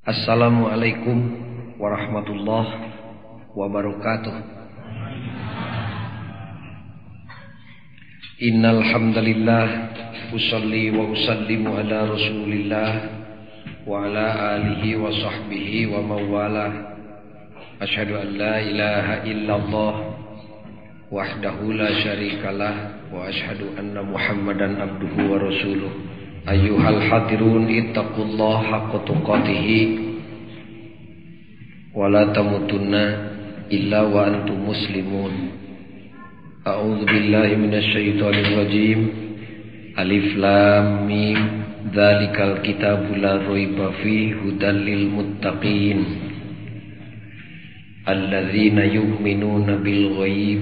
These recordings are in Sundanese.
Assalamualaikum warahmatullahi wabarakatuh. Innal hamdalillah usalli wa usallimu ala Rasulillah wa ala alihi wa sahbihi wa mawala. Asyhadu an la ilaha illallah wahdahu la syarikalah wa asyhadu anna Muhammadan abduhu wa rasuluh. Ayyuhal hadirun ittaqullaha haqqa tuqatih wa la tamutunna illa wa antum muslimun. A'udzu billahi minasyaitonir rajim. Alif lam mim. Dzalikal kitabu la raiba fihi hudal lil muttaqin. Alladzina yu'minuna bil ghaib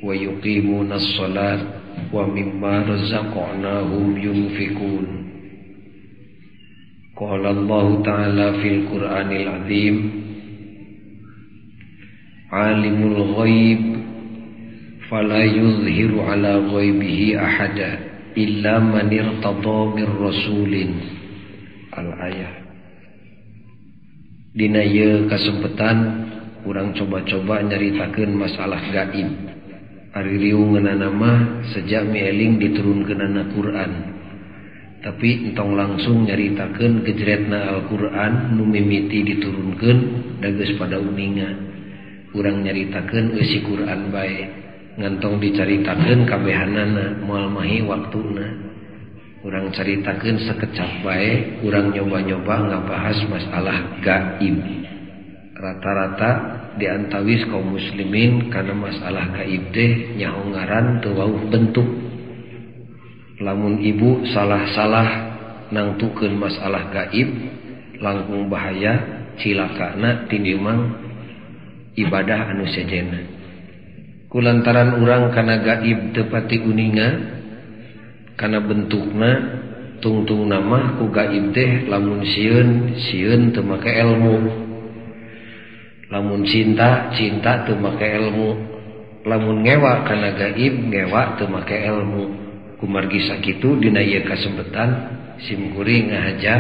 wa yuqimunas shalat wa mimma razaqnahum yunfikun. Qala Allahu ta'ala fil Qur'anil azim, alimul ghaib fala yuzhiru ala ghaibihi ahada illa man irtada mir rasulin. Al-ayah. Dina ieu kasempetan urang coba-coba nyaritakeun masalah gaib. Ari riungeunana mah sejak mieling diturunkeunana Quran. Tapi entong langsung nyaritakeun gejretna Al-Quran nu mimiti diturunkeun da geus pada uninga. Urang nyaritakeun eusi Quran bae. Ngantong dicaritakeun kabehanana moal mahi waktuna. Urang caritakeun sekecap bae, urang nyoba-nyoba ngabahas masalah gaib. Rata-rata diantawis kaum muslimin karena masalah gaib teh nyaho ngaran teu wauh bentuk. Lamun ibu salah-salah nangtukeun masalah gaib langkung bahaya cilakana tinimbang ibadah anu sejenna. Kulantaran urang kana gaib teu pati uninga kana bentukna, tungtungna mah ku gaib teh lamun sieun sieun teu make ilmu. Lamun cinta, cinta teu make ilmu. Lamun ngewa kana gaib, ngewa teu make ilmu. Kumargi sakitu dina ieu kasempetan sim kuring ngahaja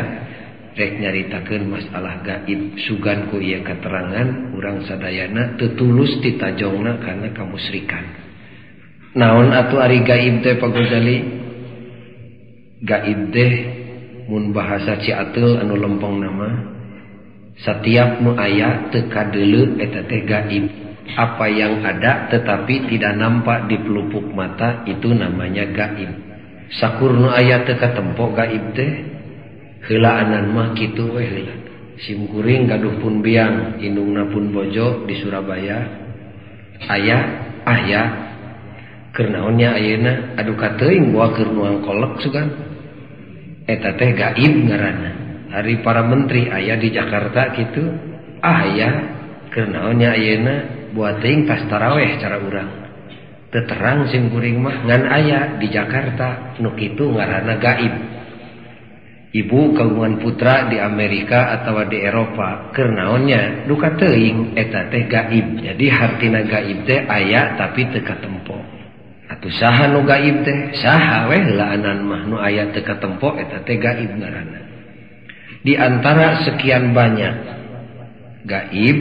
rek nyaritakeun masalah gaib. Sugan ku ieu katerangan urang sadayana teu tulus ditajongna kana kamusrikan. Naon atuh ari gaib teh Pak Gozali? Gaib teh mun bahasa Ciateul anu lempong nama, setiap nu aya teu kadeuleu eta teh gaib. Apa yang ada tetapi tidak nampak di pelupuk mata itu namanya gaib. Sakur nu aya teu katempo gaib teh heulaanan mah kitu we heula. Sim kuring gaduh pun biang, indungna pun bojo di Surabaya. Aya aya keur naon nya ayeuna adu kateuing boa keur nuang kolek sugan. Eta teh gaib ngaranna. Hari para menteri aya di Jakarta gitu, aya keur naon nya ayeuna buat teuing tas taraweh cara urang. Teu terang sim kuring mah ngan aya di Jakarta nu kitu ngaranna gaib. Ibu kagungan putra di Amerika atawa di Eropa keur naon nya duka teuing eta teh gaib. Jadi hartina gaib teh aya tapi teu katempo. Atuh saha nu gaib teh? Saha we heulaanan mah nu aya teu katempo eta teh gaib ngaranna. Di antara sekian banyak gaib,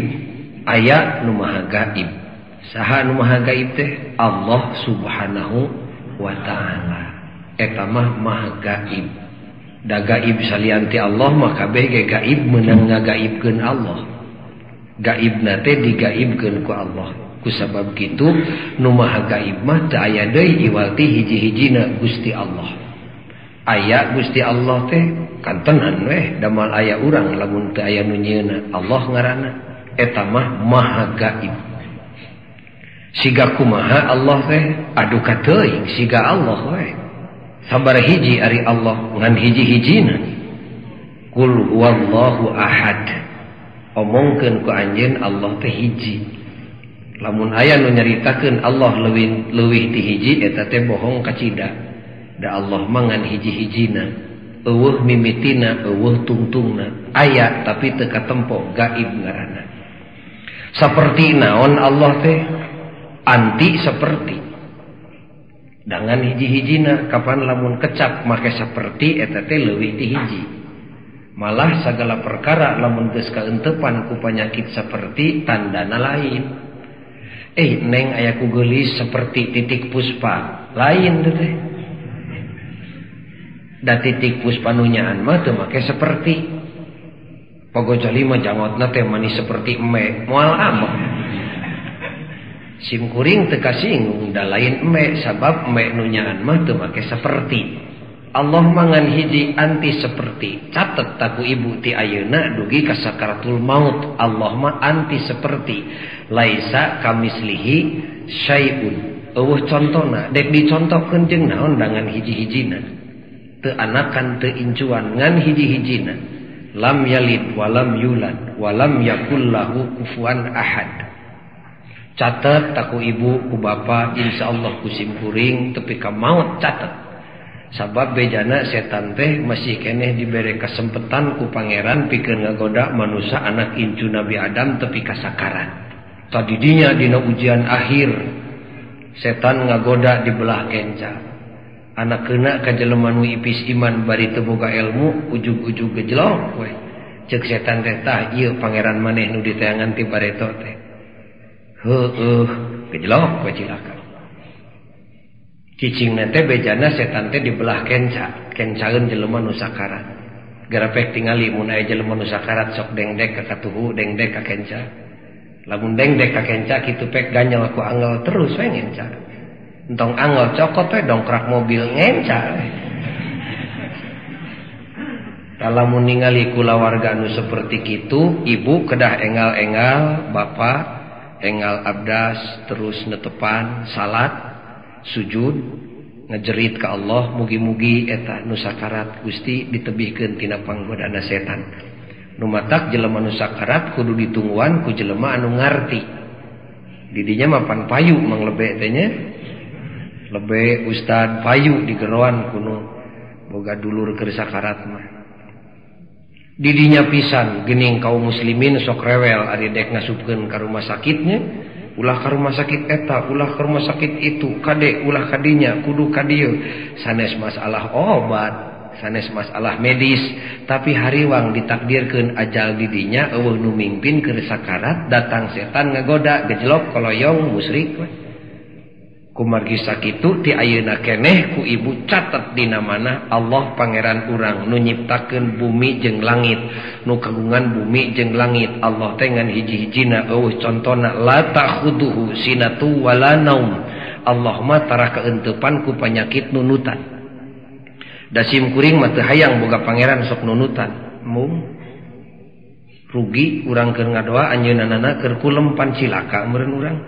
aya nu maha gaib. Saha nu maha gaib teh? Allah Subhanahu wa ta'ala. Eta mah maha gaib. Da gaib salian ti Allah mah kabeh ge gaib meunang ngagaibkeun Allah. Gaibna teh digaibkeun ku Allah. Kusabab kitu nu maha gaib mah teu aya deui iwal ti hiji-hijina Gusti Allah. Aya Gusti Allah teh kantenan weh damal aya urang lamun teu aya nu nyieunna Allah ngaranna eta mah maha gaib. Siga kumaha Allah teh adu kateuing siga Allah weh. Sabar hiji ari Allah ngan hiji-hijina. Qul huwallahu ahad. Omongkeun ku anjeun Allah teh hiji. Lamun aya nu nyaritakeun Allah leuwih leuwih ti hiji eta teh bohong kacida. Da Allah mah ngan hiji-hijina. Eueuh mimitina, eueuh tungtungna. Aya tapi teu katempo gaib ngaranna. Saperti naon Allah teh? Anti seperti. Dangan hiji-hijina kapan lamun kecap make saperti eta teh leuwih ti hiji. Malah segala perkara lamun geus kaentepan ku penyakit seperti tandana lain. Neng aya ku geulis seperti titik puspa, lain teh teh. Da titik puspa nu nyaan mah teu make seperti. Pagojali mah jangotna teh manis seperti eme, moal amek. Sim kuring teu kasinggung da lain eme sabab eme nu nyaan mah teu make seperti. Allah mangan hiji anti seperti. Catet taku ibu ti ayeuna dugi ka sakaratul maut. Allah mah anti seperti. Laisa kamislihi syai'un. Eueuh contona dek dicontohkeun jeung naon dangan hiji-hijina. Teu anakan teu incuan ngan hiji-hijina. Lam yalid walam yulad walam yakul lahu kufuwan ahad. Catet taku ibu ku bapa insyaallah ku sim kuring tepi ka maut catet. Sabab bejana setan teh masih keneh dibere kesempatan ku pangeran pikeun ngagoda manusia anak incu Nabi Adam tepi ka sakarat. Tadidinya dina ujian akhir setan ngagoda di belah kenca. Anak kena ka jelema nu ipis iman bari teu boga ilmu ujug-ujug gejlok we. Ceuk setan teh tah ieu pangeran maneh nu diteangan ti bareto teh. Heueuh gejlok we cilaka. Cicing teh bejana setan teh dibelah kenca, kencaeun jelema nu sakarat. Garapek tingali mun aya jelema nu sakarat sok dengdek ka katuhu, dengdek ka kenca. Lamun dengdek ka kenca kitu pek ganyel ku angel terus we ngenca. Entong angel cokot we dongkrak mobil ngenca. Lamun ningali kulawarga nu seperti kitu, ibu kedah engal-engal, bapa engal abdas terus netepan salat. Sujud ngejerit ka Allah mugi-mugi eta nu sakarat Gusti ditebihkeun tina panggodana setan. Nu matak jelema nu sakarat kudu ditungguan ku jelema anu ngarti. Didinya mah pan payu mang lebe teh nya. Lebe ustad payu digeroan kuno boga dulur keur sakarat mah. Didinya pisan geuning kaum muslimin sok rewel ari dek ngasupkeun ka rumah sakitnya. Ulah ka rumah sakit eta, ulah ka rumah sakit itu, kade ulah kadinya, kudu kadieu. Sanes masalah obat, sanes masalah medis, tapi hariwang ditakdirkeun ajal didinya eueuh nu mingpin keur sakarat, datang setan ngagoda, gejlok koloyong musyrik we. Kumargi sakitu ti ayeuna keneh ku ibu catet dina mana Allah pangeran urang nu nyiptakeun bumi jeung langit, nu kagungan bumi jeung langit. Allah teh ngan hiji-hijina eueuh contona la ta'khuduhu sinatu wala naum. Allah mah tara kaenteupan ku panyakit nunutan. Da sim kuring mah teu hayang boga pangeran sok nunutan. Mung rugi urang keur ngadoa anjeunna keur kulem pan cilaka meureun urang.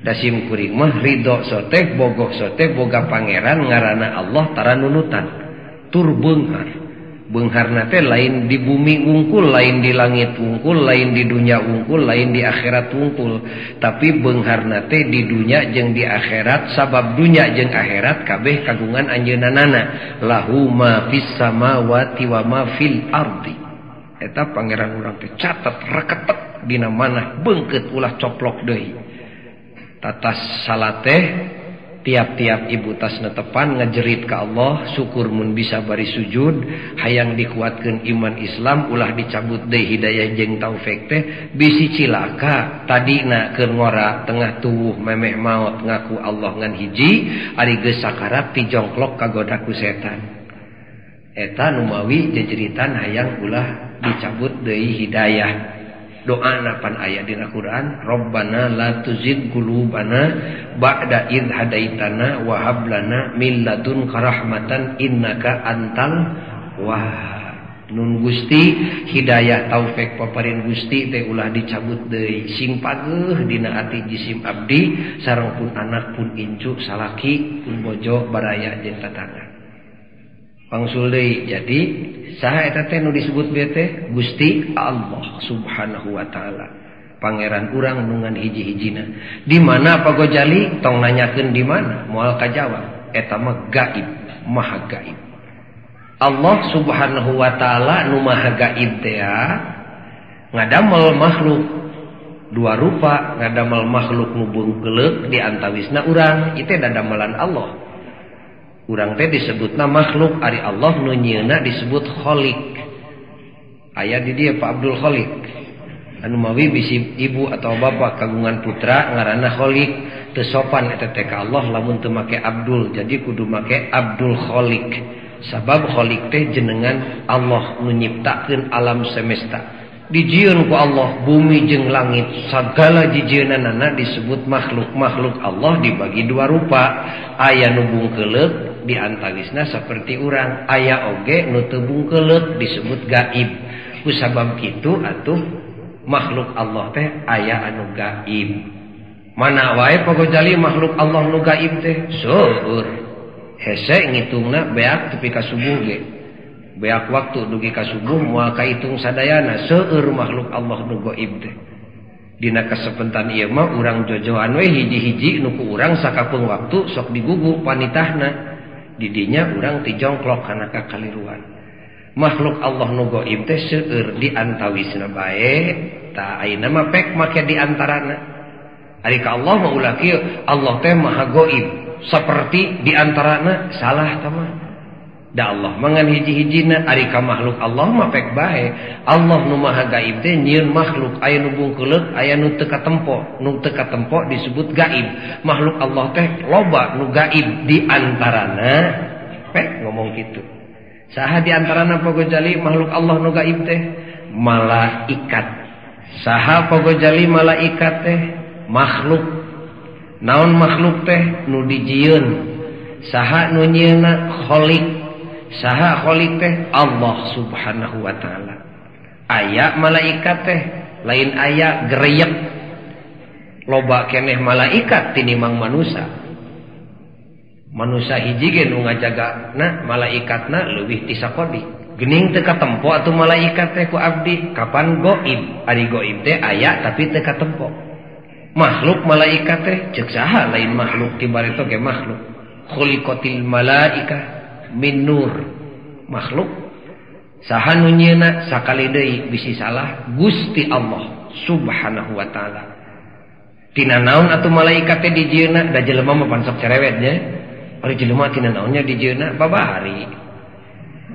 Dasim kuring mah ridho soteh bogoh soteh boga pangeran ngaranna Allah tara nunutan tur beunghar. Beungharna teh lain di bumi wungkul, lain di langit wungkul, lain di dunia wungkul, lain di akhirat wungkul, tapi beungharna teh di dunia jeung di akhirat sabab dunia jeung akhirat kabeh kagungan anjeunna. Lahu ma fis samawati wa ma fil ardi. Eta pangeran urang teh catet reketek dina manah beungkeut ulah coplok deui. Tatas salateh tiap-tiap ibu tas netepan ngejerit ke Allah syukur mun bisa bari sujud hayang dikuatkeun iman Islam ulah dicabut deui hidayah jeung taufik teh bisi cilaka tadina keur ngora tengah tuwuh memeh maot ngaku Allah ngan hiji ari geus sakarat tijongklok kagoda ku setan. Eta nu mawi jejeritan hayang ulah dicabut deui hidayah. Doa napan ayat dina Quran Rabbana la tuzigh qulubana ba'da idh hadaitana wa hab lana min ladunka rahmatan innaka antal wahhab. Nun Gusti hidayah taufik paparin Gusti teh ulah dicabut deui sing pageuh dina ati jisim abdi sareng pun anak pun incu salaki pun bojo baraya jeung tatangga. Pangsul deui jadi saha eta teh nu disebut bieu teh Gusti Allah Subhanahu wa taala. Pangeran urang nu ngan hiji-hijina. Di mana Pak Gojali tong nanyakeun di mana moal kajawab. Eta mah gaib, maha gaib. Allah Subhanahu wa taala nu maha gaib teh ngadamel makhluk dua rupa, ngadamel makhluk nu bungkeuleuk di antawisna urang, ieu teh dadamelan Allah. Urang teh disebutna makhluk, ari Allah nu nyieunna disebut khalik. Aya di dieu Pak Abdul Khaliq. Anu mawi bisi ibu atau bapak kagungan putra ngaranna Khaliq, teu sopan eta teh ka Allah lamun teu make Abdul, jadi kudu make Abdul Khaliq. Sabab Khaliq teh jenengan Allah nu nyiptakeun alam semesta. Dijieun ku Allah bumi jeung langit, sagala jijieunanana disebut makhluk. Makhluk Allah dibagi dua rupa, aya nu bungkeuleuk di antawisna saperti urang, aya oge nu teu bungkeuleuk disebut gaib. Ku sabab kitu atuh makhluk Allah teh aya anu gaib. Mana wae Pak Gojali makhluk Allah nu gaib teh? Seueur. Hese ngitungna beak tepi ka subuh ge. Beak waktu dugi ka subuh moal kaitung sadayana, seueur makhluk Allah nu gaib teh. Dina kasepentan ieu mah urang jojoan we hiji-hiji nu ku urang sakapeung waktu sok digugu panitahna. Didinya urang tijongklok kana kakaliruan. Makhluk Allah nu gaib teh seueur di antawisna bae, tah ayeuna mah pek make di antarana. Ari ka Allah mah ulah kieu, Allah teh maha gaib seperti di antarana, salah tah mah. Da Allah mah ngan hiji-hijina, ari ka makhluk Allah mah pek bae. Allah nu maha gaib teh nyieun makhluk aya nu bungkeuleuk, aya nu teu katempo, nu teu katempo disebut gaib. Makhluk Allah teh loba nu gaib di antarana, pek ngomong kitu. Saha di antarana Pak Gojali makhluk Allah nu gaib teh? Malaikat. Saha Pak Gojali malaikat teh? Makhluk. Naon makhluk teh? Nu dijieun. Saha nu nyieunna? Khalik. Saha khalik teh? Allah Subhanahu wa taala. Aya malaikat teh lain aya gereyek. Loba keneh malaikat tinimang manusa. Manusa hiji ge nu ngajagana malaikatna leuwih ti sakodi. Geuning teu katempo atuh malaikat teh ku abdi, kapan goib? Ari goib teh aya tapi teu katempo. Makhluk malaikat teh ceuk saha lain makhluk ti bareto ge makhluk. Khuliqatil malaika min nur. Makhluk saha nu nyieuna sakali deui bisi salah Gusti Allah Subhanahu wa taala. Tina naon atuh malaikat teh dijieunna? Da jelema mah pan sok cerewet nya. Ari jelema tina naonnya dijieunna? Babari.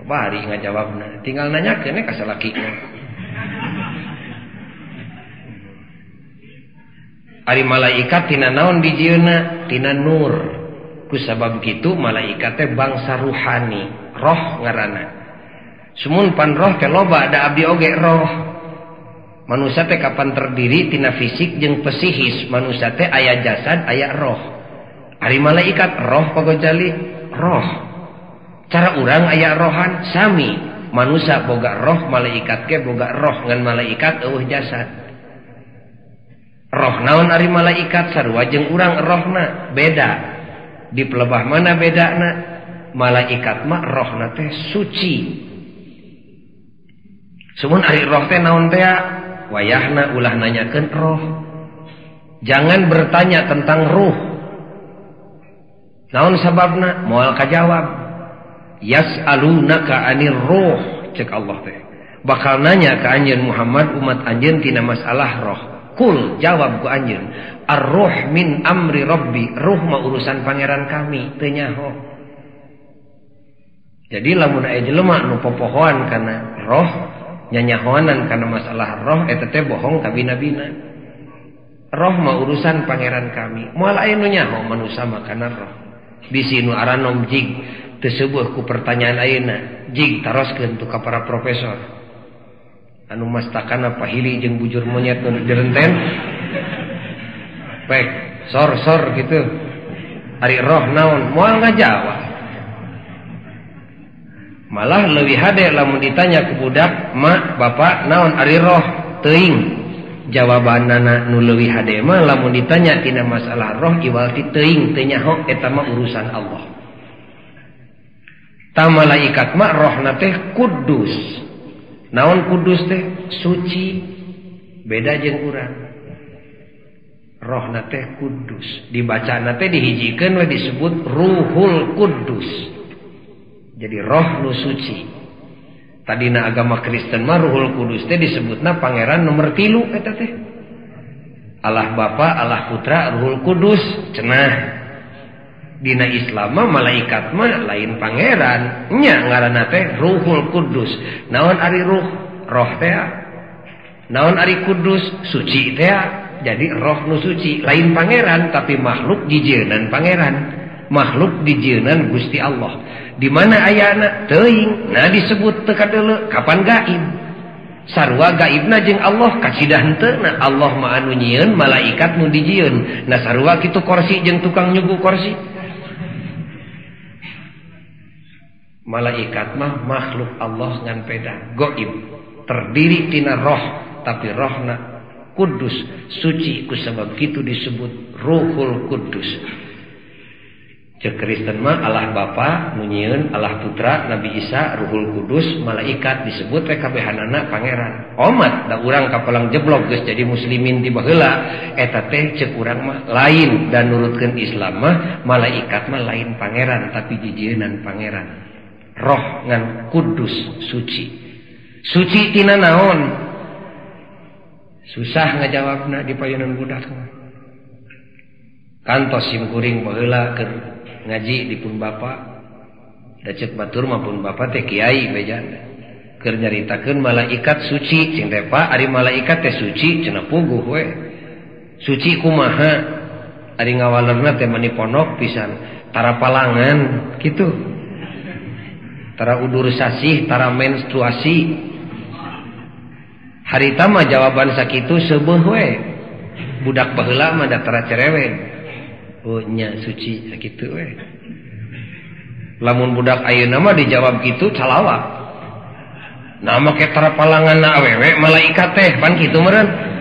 Babari ngajawabna. Tinggal nanyakeun ka salakina. Ari malaikat tina naon dijieunna? Tina nur. Ku sabab kitu malaikat teh bangsa ruhani, roh ngaranna. Sumun pan roh teh loba, da abdi oge roh. Manusia teh kapan terdiri tina fisik jeung psihis. Manusia teh aya jasad, aya roh. Ari malaikat roh Pak Gojali, roh. Cara urang aya rohan sami. Manusia boga roh, malaikat ge boga roh, ngan malaikat eueuh jasad. Roh naon ari malaikat sarua jeung urang rohna beda. Di pelebah mana bedana? Malaikat mah rohna teh suci. Sumun ari roh teh naon teh? Wayahna ulah nanyakeun roh. Jangan bertanya tentang ruh. Naon sababna? Moal kajawab. Yas'alunaka anir ruh, cek Allah teh. Bakal nanya ka anjeun Muhammad umat anjeun tina masalah roh. Kul, jawab ku anjeun, ar-ruh min amri rabbi, ruh mah urusan pangeran kami, teu nyaho. Jadi lamun aya jelema nu popohoan kana roh, nyanyahoanan kana masalah roh, eta teh bohong ka bina-bina. Roh mah urusan pangeran kami. Moal aya nu nyaho manusa mah kana roh. Bisi nu aranom jig teu seueuh ku pertanyaan ayeuna, jig taroskeun tu ka para profesor. Anu mastakana pahili jeung bujur monyet nu jerenten. Pek, sor-sor gitu. Ari roh naon? Moal ngajawab. Malah leuwih hade lamun ditanya ku budak, "Mak, bapak naon ari roh?" Teuing. Jawabanana nu leuwih hade mah lamun ditanya tina masalah roh iwal ti teuing teu nyaho, eta mah urusan Allah. Ta malaikat mah rohna teh kudus. Naon kudus teh? Suci. Beda jeung urang. Rohna teh kudus. Dibacana teh dihijikeun we disebut Ruhul Kudus. Jadi roh nu suci. Tadina agama Kristen mah Ruhul Kudus teh disebutna pangeran nomor 3 eta teh. Allah Bapa, Allah Putra, Ruhul Kudus cenah. Dina Islam mah malaikat mah lain pangeran, nya ngaranna teh Ruhul Kudus. Naon ari ruh? Roh teh. Naon ari kudus? Suci teh. Jadi roh nu suci, lain pangeran tapi makhluk dijieunnan pangeran. Makhluk dijieunnan Gusti Allah. Di mana ayana? Teuing. Nah disebut teu kadeuleu, kapan gaib? Sarua gaibna jeung Allah kasidah henteu. Nah Allah mah anu nyieun, malaikat nu dijieun. Nah sarua kitu korsi jeung tukang nyuguh korsi. Malaikat mah makhluk Allah ngan peda gaib, terdiri tina roh tapi rohna kudus, suci, ku sabab kitu disebut Ruhul Kudus. Cek Kristen mah Allah Bapa nu nyieun, Allah Putra, Nabi Isa, Ruhul Kudus, malaikat disebut we kabehanana pangeran. Omat da urang kapalang jeblok geus jadi muslimin ti baheula, eta teh cek urang mah lain dan nurutkeun Islam mah malaikat mah lain pangeran tapi jijieunnan pangeran. Roh ngan kudus, suci. Suci tina naon? Susah ngajawabna di payunan budak mah. Kantos sim kuring baheula keur ngaji di pun bapa, da ceuk batur mah pun bapa teh kiai bejana. Keur nyaritakeun malaikat suci, cing teh Pak, ari malaikat teh suci cenah puguh we. Suci kumaha? Ari ngawalerna teh mani ponok pisan, tara palangan kitu. Tara udur sasih, tara menstruasi. Harita mah jawaban sakitu seubeuh we. Budak baheula mah da tara cerewet. Oh nya suci sakitu we. Lamun budak ayeuna mah dijawab kitu calawak. Nah make tara palangan awewe malaikat teh pan kitu meureun.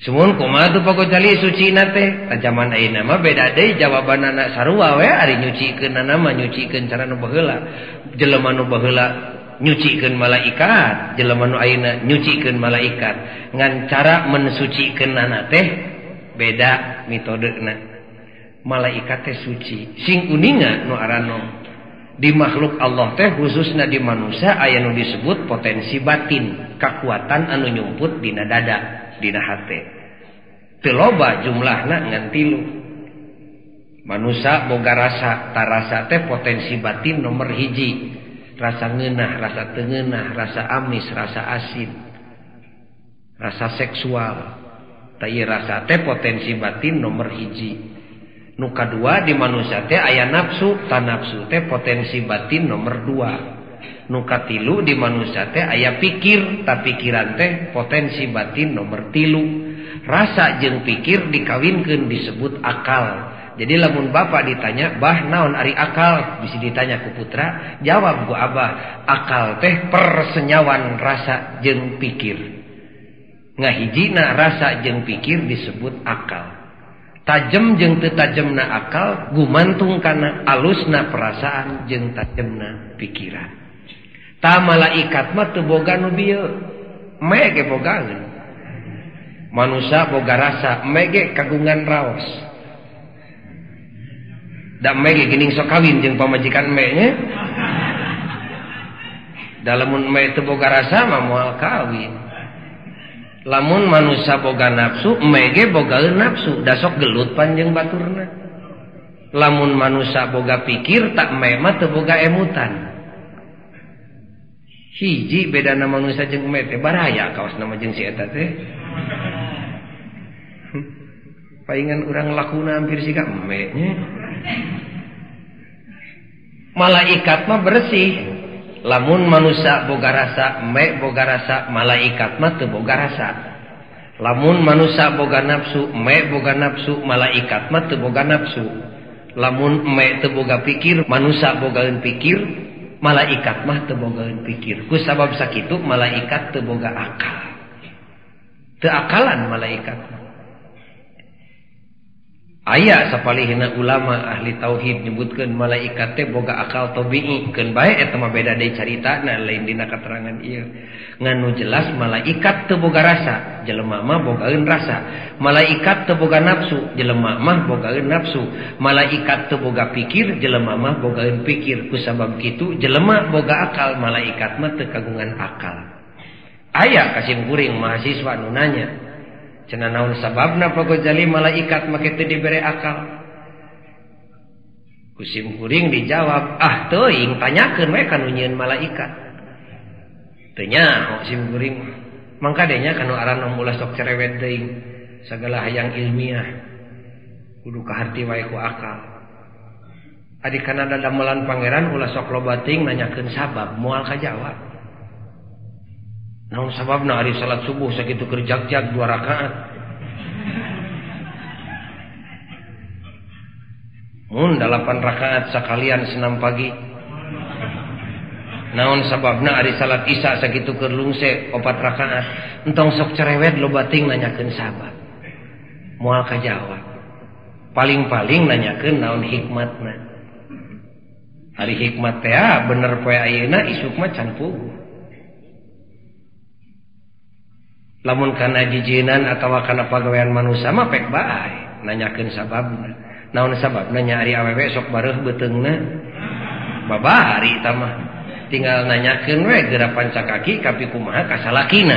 Sumun kumaha tuh Pak Gojali sucina teh? Jaman ayeuna mah beda deui jawabanana sarua we ari nyucikeunana mah nyucikeun cara nu baheula. Jelema nu baheula nyucikeun malaikat, jelema nu ayeuna nyucikeun malaikat. Ngan cara mensucikeunana teh beda metodena. Malaikat teh suci. Sing uninga nu arano di makhluk Allah teh khususna di manusia aya nu disebut potensi batin, kakuatan anu nyumput dina dada, dina hate. Teu loba jumlahna ngan tilu. Manusia boga rasa, tarasa teh potensi batin nomor hiji. Rasa ngeunah, rasa teu ngeunah, rasa amis, rasa asin, rasa seksual. Ta ieu rasa teh potensi batin nomor hiji. Nu kadua di manusia teh aya nafsu, ta nafsu teh potensi batin nomor dua. Nu katilu di manusia teh aya pikir, ta pikiran teh potensi batin nomor tilu. Rasa jeung pikir dikawinkeun disebut akal. Jadi lamun bapak ditanya, "Bah, naon ari akal?" Bisi ditanya ku putra, jawab ku abah, akal teh persenyawan rasa jeung pikir. Ngahijina rasa jeung pikir disebut akal. Tajem jeung teu tajemna akal gumantung kana alusna perasaan jeung tajemna pikiran. Ta malaikat mah teu boga nu bieu. Me ge bogaeun. Manusia boga rasa, me ge kagungan raos. Da me ge geuning sok kawin jeung pamajikan me nya. Da lamun me teu boga rasa mah moal kawin. Lamun manusia boga nafsu, me ge bogaeun nafsu, da sok gelut panjang baturna. Lamun manusia boga pikir, tak me mah teu boga emutan. Hiji bedana manusia jeung me teh baraya kaos nama jeung si eta teh. Paingan urang lakuna hampir siga me nya. Malaikat mah bersih. Lamun manusia boga rasa, me boga rasa, malaikat mah teu boga rasa. Lamun manusia boga nafsu, me boga nafsu, malaikat mah teu boga nafsu. Lamun me teu boga pikir, manusia bogaeun pikir, malaikat mah teu bogaeun pikir. Ku sabab sakitu malaikat teu boga akal. Teu akalan malaikat mah. Aya sapalihna ulama ahli tauhid nyebutkeun malaikat teh boga akal tabi'i, keun bae eta mah beda deui caritana lain dina katerangan ieu. Ngan nu jelas malaikat teu boga rasa, jelema mah bogaeun rasa. Malaikat teu boga nafsu, jelema mah bogaeun nafsu. Malaikat teu boga pikir, jelema mah bogaeun pikir. Ku sabab kitu jelema boga akal, malaikat mah teu kagungan akal. Aya kasim kuring mahasiswa nu nanya, cenah naon sababna Pak Gojali malaikat make teu dibere akal? Ku sim kuring dijawab, ah teuing tanyakeun we ka nu nyieun malaikat. Teu nyaho sim kuring mah. Mangka denya kanu aranom ulah sok cerewet teuing. Sagala hayang ilmiah kudu kaharti wae ku akal. Adi kana dadamelan pangeran ulah sok loba teuing nanyakeun sabab moal kajawab. Naon sababna ari salat subuh sakitu keur jag-jag 2 rakaat. Mun 8 rakaat sakalian senam pagi. Naon sababna ari salat isya sakitu keur lungse 4 rakaat. Entong sok cerewet loba teuing nanyakeun sabab. Moal kajawab. Paling-paling nanyakeun naon hikmatna. Ari hikmat teh bener poe ayeuna isuk mah can puguh. Lamun kana jijinan atawa kana pagawean manusia mah pek bae nanyakeun sababna. Naon sababna nya ari awewe sok bareuh beuteungna. Babari eta mah. Tinggal nanyakeun we geura pancakaki kapi kumaha ka salakina.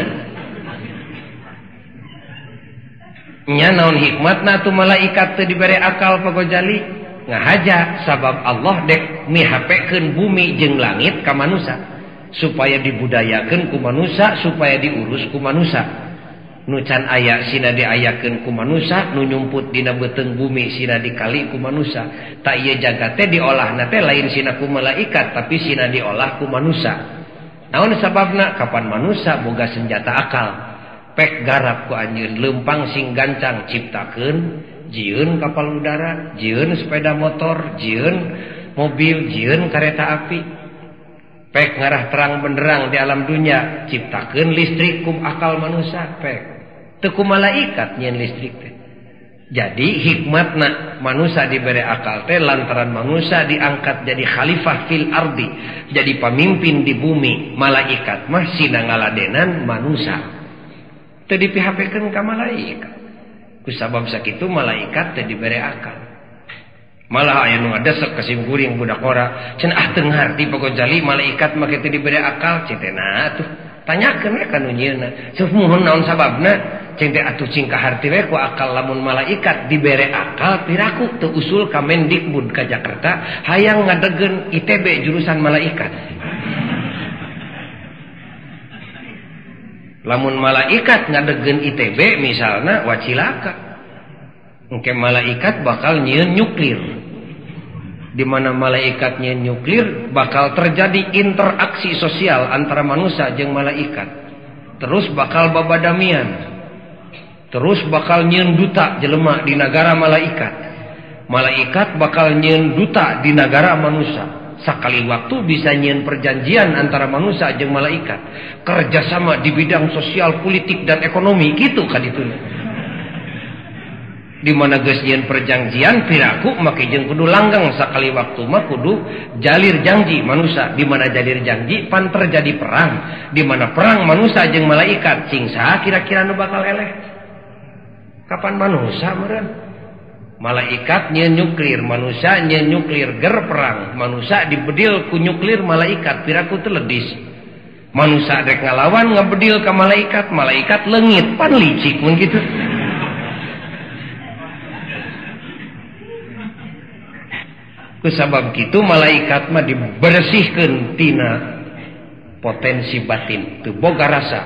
Nya naon hikmatna atuh malaikat teu dibere akal pagojali ngahaja sabab Allah dek mihapekeun bumi jeung langit ka manusia supaya dibudayakeun ku manusia, supaya diurus ku manusia. Nu can aya sina diayakeun ku manusia, nu nyumput dina beuteung bumi sina dikali ku manusia. Tak ieu jagat teh diolahna teh lain sina ku malaikat tapi sina diolah ku manusia. Naon sababna? Kapan manusia boga senjata akal. Pek garap ku anjeun leumpang sing gancang ciptakeun jieun kapal udara, jieun sepeda motor, jieun mobil, jieun kereta api. Pek ngarah terang benderang di alam dunia, ciptakeun listrik kum akal manusia pek. Teu ku malaikat nyieun listrik teh. Jadi hikmatna manusia dibere akal teh lantaran manusia diangkat jadi khalifah fil ardi, jadi pamimpin di bumi. Malaikat mah sina ngaladenan manusia. Teu dipihapekeun ka malaikat. Ku sabab sakitu malaikat teu dibere akal. Malah aya nu ngadesek ka sim kuring budak ora, cenah ah teu ngarti pagojali malaikat mah kitu dibere akal, cing teh nah atuh tanyakeun we ka nu nyieunna. Ceuk muhun naon sababna? Cing teh atuh cing kaharti we ku akal lamun malaikat dibere akal piraku teu usul ka Mendikbud ka Jakarta hayang ngadegeun ITB jurusan malaikat. Lamun malaikat ngadegeun ITB misalna wacilaka. Engke malaikat bakal nyieun nuklir. Di mana malaikat nyieun nuklir bakal terjadi interaksi sosial antara manusia jeung malaikat. Terus bakal babadamian. Terus bakal nyieun duta jelema di nagara malaikat. Malaikat bakal nyieun duta di nagara manusia. Sakali waktu bisa nyieun perjanjian antara manusia jeung malaikat. Kerjasama di bidang sosial, politik dan ekonomi gitu kadituna. Di mana geus nyieun perjanjian piraku make jeung kudu langgeng sakali waktu mah kudu jalir janji manusia. Di mana jalir janji pan terjadi perang. Di mana perang manusia jeung malaikat cing saha kira-kira nu bakal eleh? Kapan manusia meureun? Malaikat nyieun nuklir, manusia nyieun nuklir, ger perang. Manusia dibedil ku nuklir malaikat piraku teu ledis. Manusia rek ngalawan ngebedil ka malaikat, malaikat leungit pan licik mun kitu. Kusabab kitu malaikat mah dibersihkeun tina potensi batin, teu boga rasa,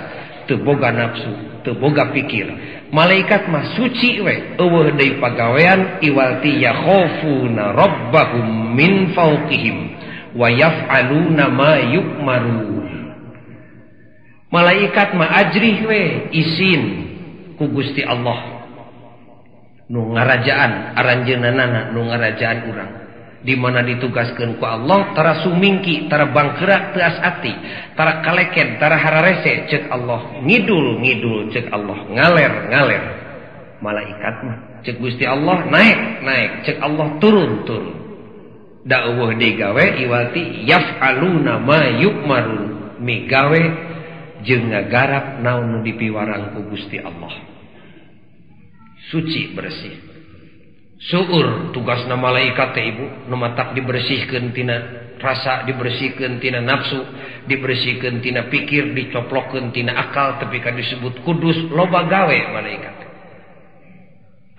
teu boga nafsu, teu boga pikir. Malaikat mah suci we, eueuh deui pagawean iwalti yakhafuna rabbahum min fawqihim wa yaf'aluna ma yu'marun. Malaikat mah ajrih we isin ku Gusti Allah nu ngarajaan aranjeunana nu ngarajaan urang. Di mana ditugaskeun ku Allah tara sumingki, tara bangkerak teu ati, tara kaleken, tara hararese ceuk Allah, ngidul ngidul ceuk Allah, ngaler ngaler. Malaikat mah ceuk Gusti Allah naik naik, ceuk Allah turun turun. Da eueuh digawe iwati yaf'aluna ma yu'marun, migawe jeung ngagarap naon nu dipiwarang ku Gusti Allah. Suci bersih. Suur tugasna malaikat teh ibu nu matak dibersihkeun tina rasa, dibersihkeun tina nafsu, dibersihkeun tina pikir, dicoplokkeun tina akal tepi ka disebut kudus loba gawe malaikat.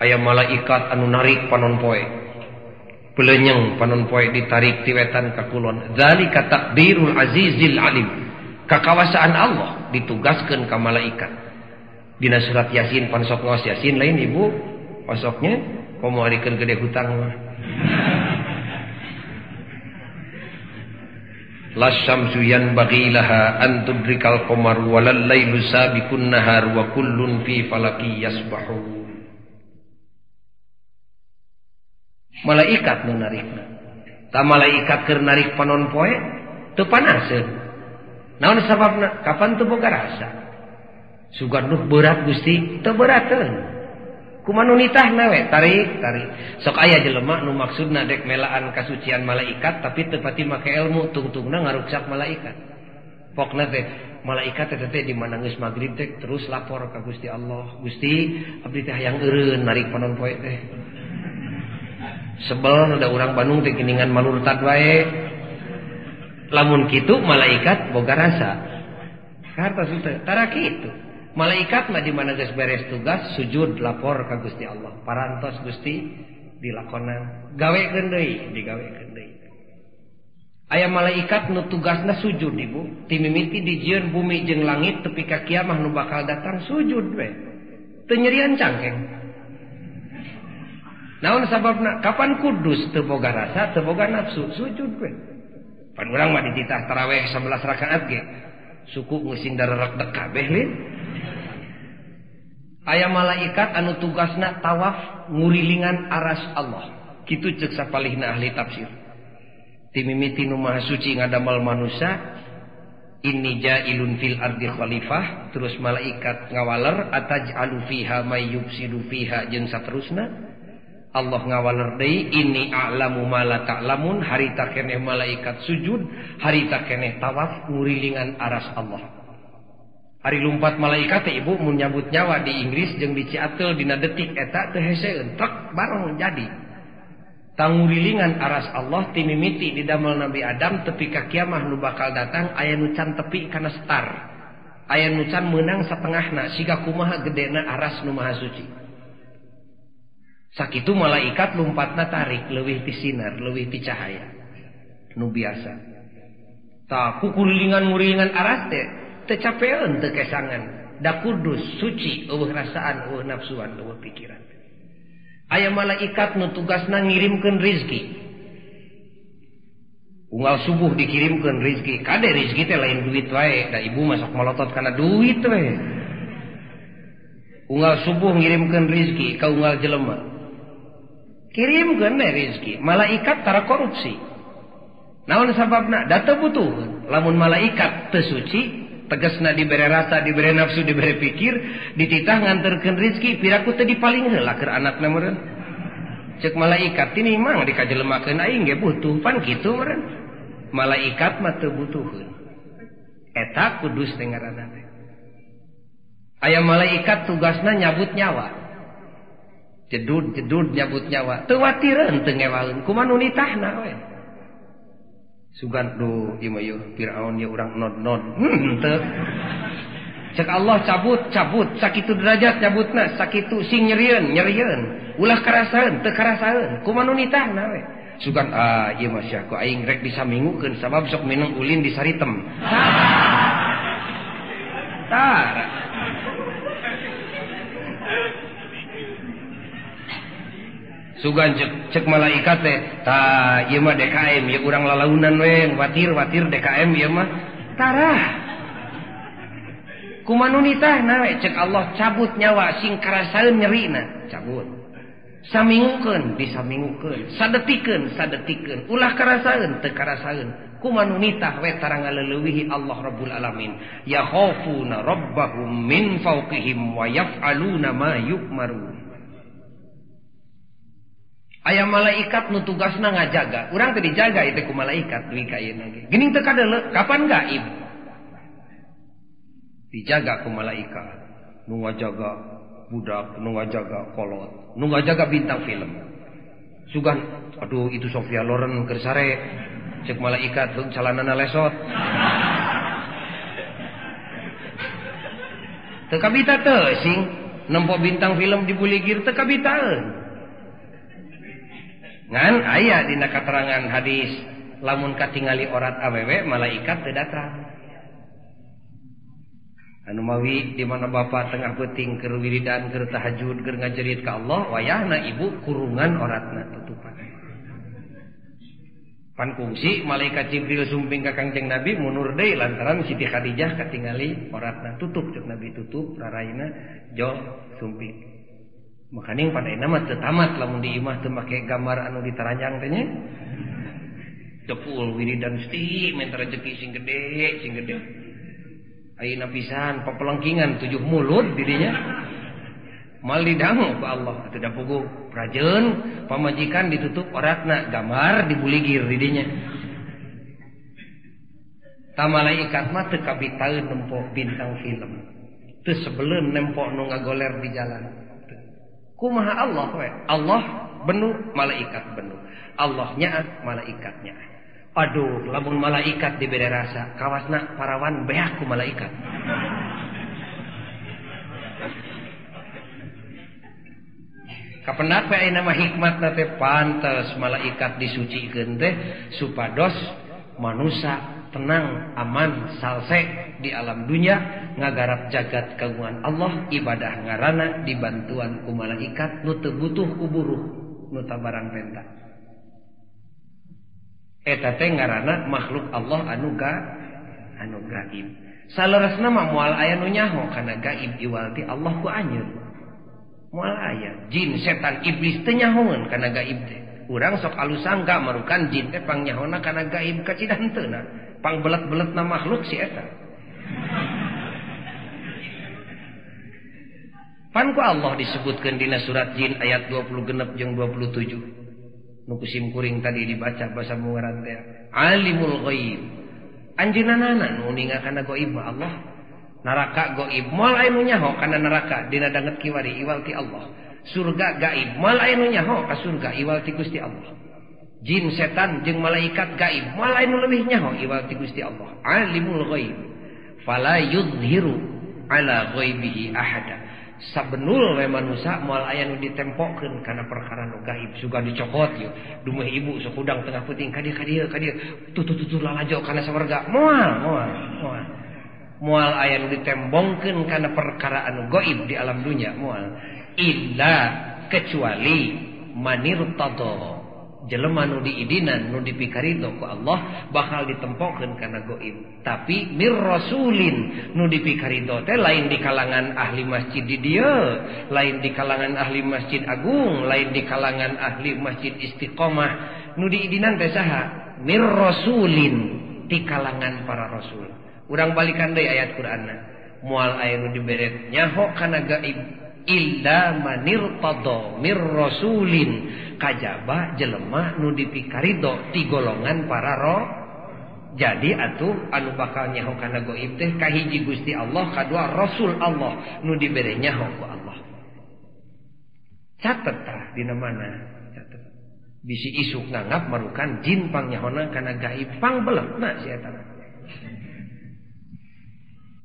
Aya malaikat anu narik panon poe. Belenyeng panon poe ditarik ti wetan ka kulon. Zalika takdirul azizil alim. Kakawasaan Allah ditugaskeun ka malaikat. Dina surat Yasin pan sok ngaos Yasin lain ibu osoknya komo harikeun gede hutang mah. La syamsu yanbaghi laha an tudrikal qamar walal lailu sabiqun nahar wa kullun fi falaki yasbahun. Malaikat nu narikna. Ta malaikat keur narik panon poe teu panaseun. Naon sababna? Kapan teu boga rasa? Sugan duh berat Gusti, teu berateun. Kumaha nu nitahna we tarik tarik. Sok aya jelema nu maksudna dek melaan kasucian malaikat tapi teu pati make ilmu tungtungna ngaruksak malaikat. Pokna teh malaikat teh teh di mana geus magrib teh terus lapor ka Gusti Allah. Gusti, abdi teh hayang eureun narik panon poe teh. Sebel da urang Bandung teh geuningan malurtad wae. Lamun kitu malaikat boga rasa. Kartos teh tara kitu. Malaikat mah di mana geus beres tugas sujud lapor ka Gusti Allah. Parantos Gusti dilakonan. Gawekeun deui, digawekeun deui. Aya malaikat nu tugasna sujud ibu. Ti mimiti dijieun bumi jeung langit tepi ka kiamah nu bakal datang sujud we. Teu nyerian cangkeng. Naon sababna? Kapan kudus teu boga rasa, teu boga nafsu, sujud we. Pan urang mah dititah tarawih 11 rakaat ge. Suku ngeusing darerak dek kabeh lin. Aya malaikat anu tugasna tawaf ngurilingan aras Allah. Kitu ceuk sapalihna ahli tafsir. Ti mimiti nu maha suci ngadamel manusia, inni ja'ilun fil ardi khalifah, terus malaikat ngawaler ataj'alu fiha may yufsidu fiha jeung saterusna. Allah ngawaler deui inni a'lamu ma la ta'lamun, harita keneh malaikat sujud, harita keneh tawaf ngurilingan aras Allah. Ari lumpat malaikat teh ibu mun nyabut nyawa di Inggris jeung di Ciateul dina detik eta teu heseun trek bareng jadi. Tangurilingan aras Allah ti mimiti didamel Nabi Adam tepi ka kiamah nu bakal datang aya nu can tepi kana star. Aya nu can meunang satengahna siga kumaha gedena aras nu maha suci. Sakitu malaikat lumpatna tarik leuwih ti sinar, leuwih ti cahaya nu biasa. Tah kukurilingan ngurilingan aras teh teu capeun teu kesangan, da kudus suci eueuh rasaan, eueuh nafsuan, eueuh pikiran. Aya malaikat nu tugasna ngirimkeun rizki. Unggal subuh dikirimkeun rizki. Kade rizki teh lain duit wae, da ibu mah sok molotot kana duit we. Unggal subuh ngirimkeun rizki ka unggal jelema. Kirimkeun we rizki. Malaikat tara korupsi. Naon sababna? Da teu butuh. Lamun malaikat teu suci, tegasna dibere rasa, dibere nafsu, dibere pikir, dititah nganterkeun rizki, piraku teu dipaling heula keur anakna meureun. Ceuk malaikat ini mang dikajelemakeun aing ge butuh pan kitu meureun. Malaikat mah teu butuheun. Eta kudus teh ngaranna teh. Aya malaikat tugasna nyabut nyawa. Jedud-jedud nyabut nyawa. Teu watireun teu ngewaeun, kumaha nu nitahna we. Sugan duh ieu mah yeuh Firaun ye urang nod-nod. Teu. Cek Allah cabut, cabut, sakitu derajat cabutna, sakitu sing nyerieun, nyerieun. Ulah karasaeun, teu karasaeun. Kumaha nu nitahna we. Sugan ah ieu mah sia ku aing rek disamingukeun sabab sok minum ulin di saritem. Tara. Sugan cek malaikat teh, tah ieu mah DKM, ieu urang lalaunan we, watir-watir DKM ieu mah. Tarah. Kumaha nu nitahna we, cek Allah cabut nyawa sing karasaeun nyerina, cabut. Samingukeun, disamingukeun, sadetikeun, sadetikeun, ulah karasaeun, teu karasaeun. Kumaha nu nitah we tara ngaleulewihi Allah Rabbul Alamin. Yakhafuna rabbahum min fawqihim wa yaf'aluna ma yu'marun. Aya malaikat nu tugasna ngajaga. Urang teh dijaga ieu teh ku malaikat dugi ka ayeuna ge. Geuning teu kadeuleu, kapan gaib? Dijaga ku malaikat. Nu ngajaga budak, nu ngajaga kolot, nu ngajaga bintang film. Sugan, aduh itu Sofia Loren keur sare. Cek malaikat heung calanana lesot. Teu kabita teu sing nempo bintang film dibuligir teu kabitaeun. Ngan aya dina katerangan hadis lamun katingali orat awewe malaikat teu datang. Anu mawi di mana bapak tengah peuting keur wiridan keur tahajud keur ngajerit ka Allah wayahna ibu kurungan oratna tutupan. Pan kungsi malaikat Jibril sumping ka Kangjeng Nabi mundur deui lantaran Siti Khadijah katingali oratna tutup cek Nabi tutup raraina jol sumping. Makaning pada ayeuna mah teu tamat lamun di imah teu make gambar anu ditaranjang teh nya. Tepul wiridan sti minta rezeki sing gede sing gede. Ayeuna pisan papelengkingan 7 mulut didinya. Mal didangu ku Allah atuh da puguh prajeun pamajikan ditutup oratna gambar dibuligir didinya. Ta malaikat mah teu kabitaeun nempo bintang film. Teu sebeleun nempo nu ngagoler di jalan. Kumaha Allah we? Allah benu, malaikat benu. Allah nyaah, malaikat nyaah. Aduh, lamun malaikat dibere rasa, kawasna parawan beak ku malaikat. Kapendak we ayeuna mah hikmatna teh pantes malaikat disucikeun teh supados manusia tenang, aman, salse di alam dunia ngagarap jagat kagungan Allah, ibadah ngarana dibantuan ku malaikat nu teu butuh ku buruh nu tabarang penta. Eta teh ngaranna makhluk Allah anu anu gaib. Saleresna mah moal aya nu nyaho kana gaib iwal ti Allah ku anjeun. Moal aya jin setan iblis teu nyahoeun kana gaib teh. Urang sok alus sangka marukan jin teh pangnyahona kana gaib kacida henteuna. Pangbelet-beletna makhluk si eta. Pan ku Allah disebutkeun dina surat Jin ayat 26 jeung 27. Nu ku simkuring tadi dibaca basa mungaran teh alimul ghaib. Anjeunna nu ninga kana gaib mah Allah. Neraka gaib moal aya nu nyaho kana neraka dina danget kiwari iwal ti Allah. Surga gaib moal aya nu nyaho ka surga iwal ti Gusti Allah. Jin setan jeung malaikat gaib moal aya nu leuwih nyaho iwal ti Gusti Allah. Alimul ghaib fala yudhiru ala ghaibihi ahada. Sabenul we manusia moal aya nu ditempokeun kana perkara nu gaib sugan dicokot yeuh dumeh ibu sok hudang tengah peuting ka dieu ka dieu ka dieu tutup lalajo kana sawarga moal moal moal moal aya nu ditembongkeun kana perkara anu gaib di alam dunya moal illa kecuali manirtadha jelema nu diidinan nu dipikarido ku Allah bakal ditempokeun kana gaib. Tapi mir rasulin nu dipikarido teh lain di kalangan ahli masjid di dieu, lain di kalangan ahli masjid agung, lain di kalangan ahli masjid istiqomah. Nu diidinan teh saha? Mir rasulin, di kalangan para rasul. Urang balikan deui ayat Qur'anna. Moal aya nu diberet nyaho kana gaib illa manirtadha mir rasulin, kajaba jelema nu dipikarido ti golongan para roh. Jadi atuh anu bakal nyaho kana gaib teh kahiji Gusti Allah, kadua Rasul Allah nu dibere nyaho ku Allah. Catet tah dina mana? Catet. Bisi isuk nganggap marukan jin pangnyahonan kana gaib pangbeletna si eta.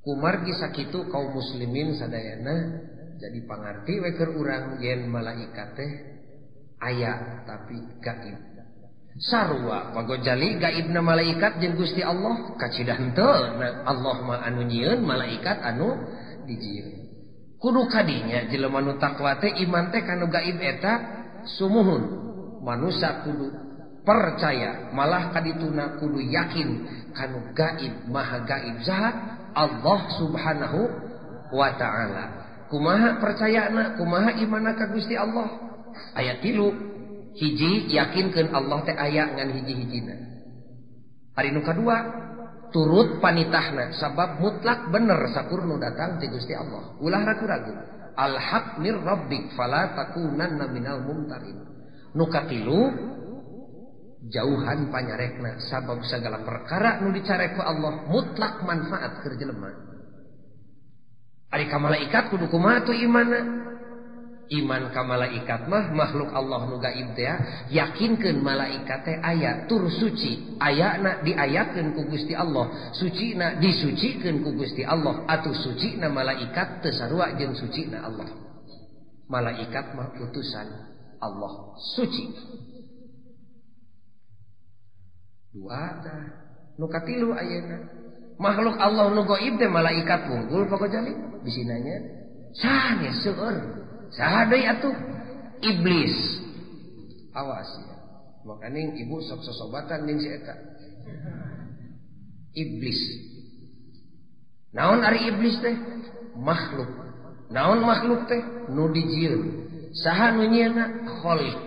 Kumargi sakitu kaum muslimin sadayana jadi pangarti we keur urang yen malaikat teh aya tapi gaib. Sarua pagojali gaibna malaikat jeung Gusti Allah kacida henteu. Nah, Allah mah anu nyieun malaikat anu dijieun. Kudu kadinya jelema nu takwa teh iman teh kanu gaib eta sumuhun. Manusia kudu percaya malah kadituna kudu yakin kanu gaib maha gaib saha Allah Subhanahu wa ta'ala. Kumaha percayana, kumaha imana ka Gusti Allah? Ayat 3, hiji yakinkeun Allah teh aya ngan hiji-hijina. Ari nu kadua, turut panitahna sabab mutlak bener sakurnu datang ti Gusti Allah. Ulah ragu-ragu. Al haq mir rabbik fala takunanna minal mumtarin. Nu katilu, jauhan panyarekna sabab segala perkara nu dicarek ku Allah mutlak manfaat keur jelema. Ari ka malaikat kudu kumaha tuh imanna? Iman ka malaikat mah makhluk Allah nu gaib teh yakinkeun malaikat teh aya tur suci, ayana diayakeun ku Gusti Allah, sucina disucikeun ku Gusti Allah, atuh sucina malaikat teu sarua jeung sucina Allah. Malaikat mah utusan Allah suci. Dua tah. Nu katilu ayeuna. Makhluk Allah nu gaib teh malaikat wungkul Pak Gojali bisi nanya. Saha seueur? Saha deui atuh? Iblis. Awas ya. Makaning ibu sok sosobatan jeung si eta. Iblis. Naon ari iblis teh? Makhluk. Naon makhluk teh? Nu dijieun. Saha nu nyieunna? Khalik.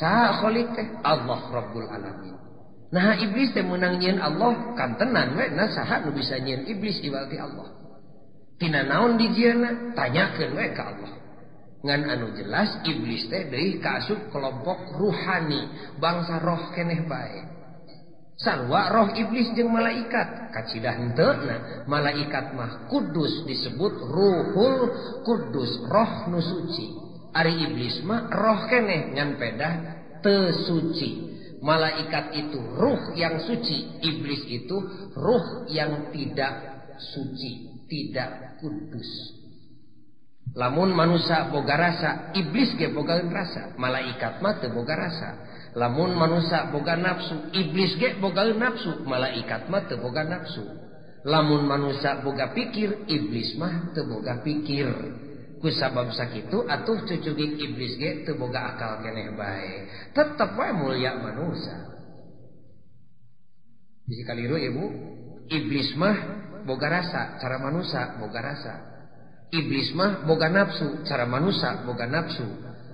Saha khalik teh? Allah Rabbul Alamin. Nah iblis teh meunang nyieun Allah kantenan we na saha nu bisa nyieun iblis iwal ti Allah. Tina naon dijieunna? Tanyakeun we ka Allah. Ngan anu jelas iblis teh deui kaasup kelompok ruhani, bangsa roh keneh bae. Sarua roh iblis jeung malaikat, kacidah henteu na malaikat mah kudus disebut ruhul kudus, roh nu suci. Ari iblis mah roh keneh ngan pedah teu suci. Malaikat itu ruh yang suci, iblis itu ruh yang tidak suci, tidak kudus. Lamun manusia boga rasa, iblis ge boga rasa, malaikat mah teu boga rasa. Lamun manusia boga nafsu, iblis ge boga nafsu, malaikat mah teu boga nafsu. Lamun manusia boga pikir, iblis mah teu boga pikir. Ku sabab sakitu atuh cucugik iblis ge teu boga akal keneh bae. Tetep wae mulia manusia. Bisi kaliru ibu, iblis mah boga rasa, cara manusia boga rasa. Iblis mah boga nafsu, cara manusia boga nafsu.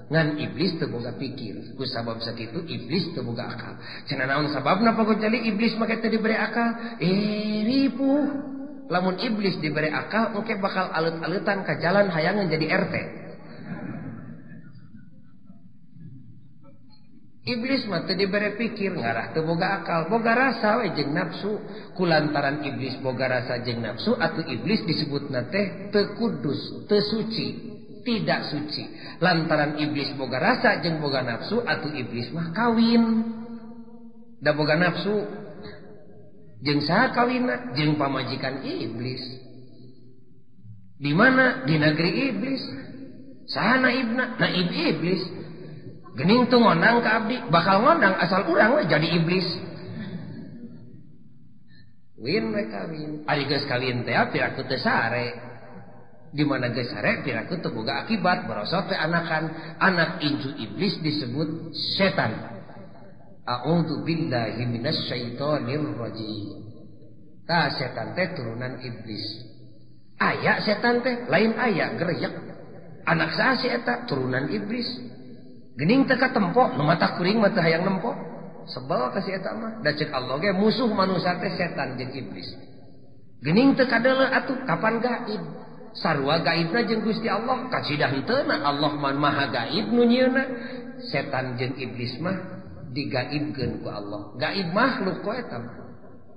Ngan iblis teu boga pikir. Ku sabab sakitu iblis teu boga akal. Cenah naon sababna Pak Gojali iblis make teu dibere akal? Ripuh. Lamun iblis diberi akal engke bakal alet-aletan ka jalan hayangan jadi RT. Iblis mah teu dibere pikir, ngarah teu boga akal, boga rasa we jeung nafsu. Kulantaran iblis boga rasa jeung nafsu atuh iblis disebutna teh teu kudus, teu suci, tidak suci. Lantaran iblis boga rasa jeung boga nafsu atuh iblis mah kawin. Da boga nafsu jeung saha kawinna? Jeung pamajikan iblis. Di mana? Di negeri iblis. Saha naibna? Naib iblis. Gening teu ngondang ka abdi, bakal ngondang asal urang we jadi iblis. Win we kawin. Ari geus kawin teh piraku teu sare. Di mana geus sare piraku teu boga akibat, borosot we anakan. Anak incu iblis disebut setan. A'udzu billahi minasyaitonir rajim. Tah setan teh turunan iblis. Aya setan teh lain aya gerejek. Anak saha si eta turunan iblis. Gening teu katempo, nu mata kuring mah teu hayang nempo. Sebel ka si eta mah. Da ceuk Allah ge musuh manusia teh setan jeung iblis. Gening teu kadeuleu atuh kapan gaib. Sarua gaibna jeung Gusti Allah, kacidah henteu na Allah mah maha gaib nu nyieunna. Setan jeung iblis mah digaibkeun ku Allah. Gaib makhluk ku eta.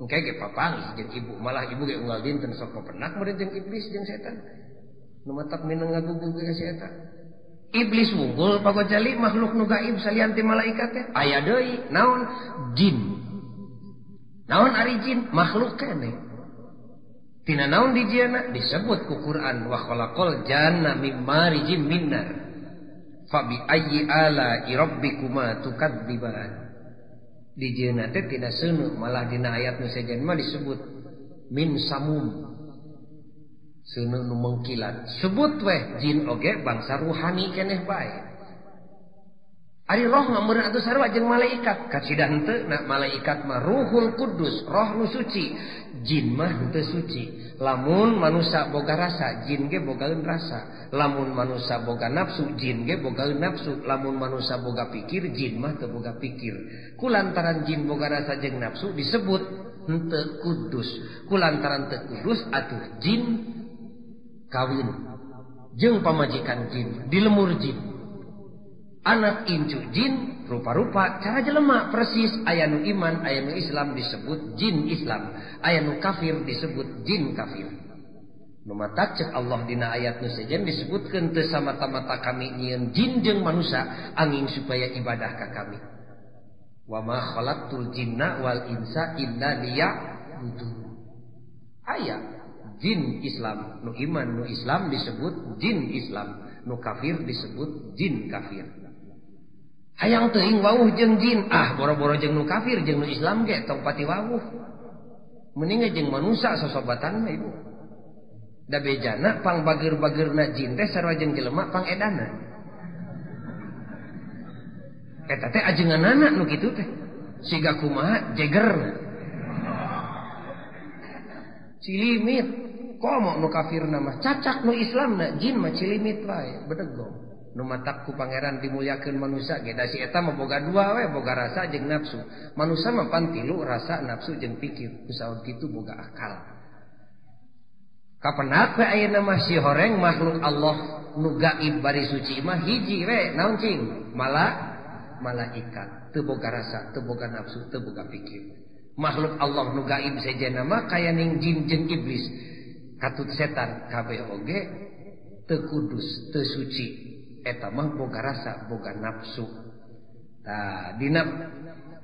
Engke ge papanggih jeung ibu, malah ibu ge unggal dinten sok pepenak meureun jeung iblis jeung setan. Nu matak mineng ngagugu ka si eta. Iblis wunggul Pak Gojali makhluk nu gaib salian ti malaikat teh. Aya deui naon? Jin. Naon ari jin? Makhluk keneh. Tina naon dijieuna? Disebut ku Quran wa khalaqal janna mim marijim min nar. Fabi ayyi ala rabbikuma tukadziban. Dijieuna teh tina seuneu, malah dina ayat nu sejen mah disebut min samum. Seuneu nu mengkilat. Sebut weh jin oge bangsa ruhani keneh bae. Ari roh mah meureun atuh sarua jeung malaikat. Kacidah henteu na malaikat mah ruhul kudus, roh nu suci. Jin mah henteu suci. Lamun manusia boga rasa, jin ge bogaeun rasa. Lamun manusia boga nafsu, jin ge bogaeun nafsu. Lamun manusia boga pikir, jin mah teu boga pikir. Kulantaran jin boga rasa jeung nafsu disebut henteu kudus. Kulantaran teu kudus atuh jin kawin jeung pamajikan jin, di lemur jin. Anak incu jin rupa-rupa cara jelema persis. Aya nu iman, aya nu Islam disebut jin Islam, aya nu kafir disebut jin kafir. Nu matak ceuk Allah dina ayat nu sejen disebutkeun teu samata-mata kami nyieun jin jeung manusia angin supaya ibadah ka kami. Wa ma khalaqtul jinna wal insa illa liya'budun. Aya jin Islam, nu iman nu Islam disebut jin Islam, nu kafir disebut jin kafir. Hayang teuing wawuh jeung jin, ah boro-boro jeung nu kafir jeung nu Islam ge tong pati wawuh. Mending jeung manusa sosobatan mah ibu. Da bejana pang bager-bagerna jin teh sarua jeung jelema pang edana. Eta teh ajenganana nu kitu teh. Siga kumaha jegerna. Cilimit komo nu kafirna mah cacak nu Islamna jin mah cilimit wae bedegong. Nu matak ku pangeran dimuliakeun manusia ge da si eta mah boga dua we, boga rasa jeung nafsu. Manusia mah pan tilu rasa, nafsu jeung pikir. Kusaur kitu boga akal. Kapenak we ayeuna mah si horeng makhluk Allah nu gaib bari suci mah hiji we naon cing? Malaikat. Teu boga rasa, teu boga nafsu, teu boga pikir. Makhluk Allah nu gaib sejenna mah kaya ning jin jeung iblis. Katut setan kabeh oge teu kudus, teu suci. Eta mah boga rasa, boga nafsu. Tah, dina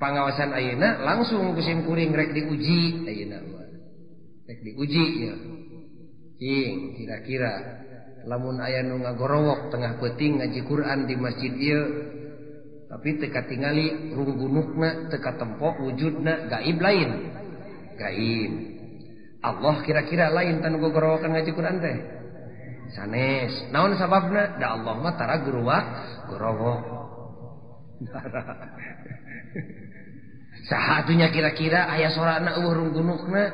pangawasan ayeuna langsung ku sim kuring rek diuji ayeuna mah. Rek diuji ya. Cing, kira-kira lamun aya nu ngagorowok tengah peuting ngaji Quran di masjid ieu tapi teu katingali runggunukna, teu katempo wujudna, gaib lain. Gaib. Allah kira-kira lain tanu gogorowokan ngaji Quran teh. Sanes, naon sababna? Da Allah mah tara guruwak gorowok. Saha atunya kira-kira aya sorana eueuh runggunukna?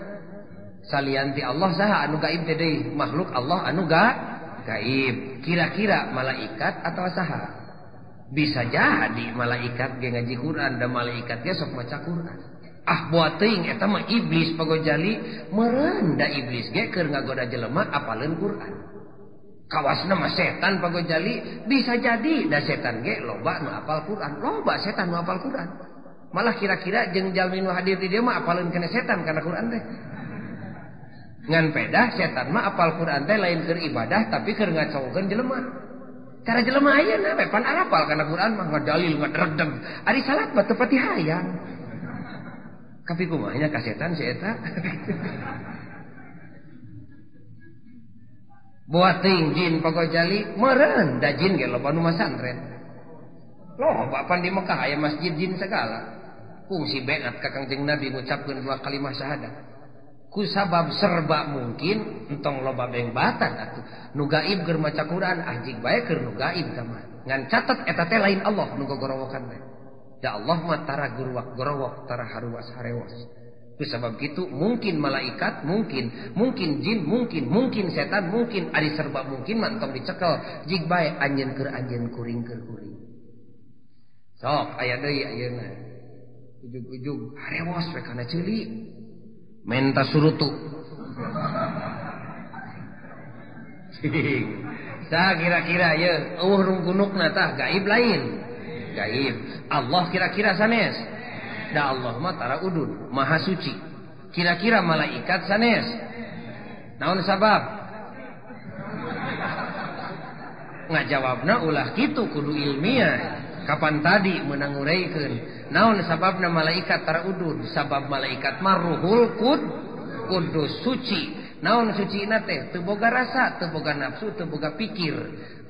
Salian ti Allah saha anu gaib teh deui? Makhluk Allah anu gaib. Kira-kira malaikat atau saha? Bisa jadi malaikat ge ngaji Quran da malaikat ge sok maca Quran. Ah buat teuing eta mah iblis pagojali meureun da iblis ge keur ngagoda jelema apaleun Quran. Kawasna mah setan pagojali bisa jadi da setan ge loba nu apal Quran, loba setan nu apal Quran. Malah kira-kira jeung jalmi nu hadir di dieu mah apaleun kana setan kana Quran teh. Ngan pedah setan mah apal Quran teh lain keur ibadah tapi keur ngacaukeun jelema. Cara jelema ayeuna we pan arapal kana Quran mah ngadalil ngadregdeg. Ari salat mah teu pati hayang. Tapi kumaha nya ka setan si eta. Buat ting jin pagojali meureun da jin ge loba nu masantren. Loba pan di Mekah aya masjid jin segala. Kungsi beat ka Kangjeng Nabi ngucapkeun dua kalimah syahadat. Ku sabab serba mungkin entong loba bengbatan atuh. Nu gaib keur maca Quran ahjig bae keur nu gaib tah mah. Ngan catet eta teh lain Allah nu gogorowokan teh. Da Allah mah tara guruwak gorowok, tara haruas harewas. Sebab gitu mungkin malaikat, mungkin, mungkin jin, mungkin, mungkin setan, mungkin ari serba mungkin mantong dicekel jig bae anjeun keur anjeun kuring keur kuring. Sok aya deui ayeuna. Ujug-ujug harewos we kana ceuli. Menta surutu. Sa kira-kira ye eueuh runggunukna tah gaib lain. Gaib. Allah kira-kira sanes. Da Allah mah tara udun, maha suci. Kira-kira malaikat sanes. Naon sabab? Ngajawabna ulah kitu kudu ilmiah. Kapan tadi meunang ngureukeun. Naon sababna malaikat tara udun? Sabab malaikat mah ruhul kudus suci. Naon sucina teh? Teu boga rasa, teu boga nafsu, teu boga pikir.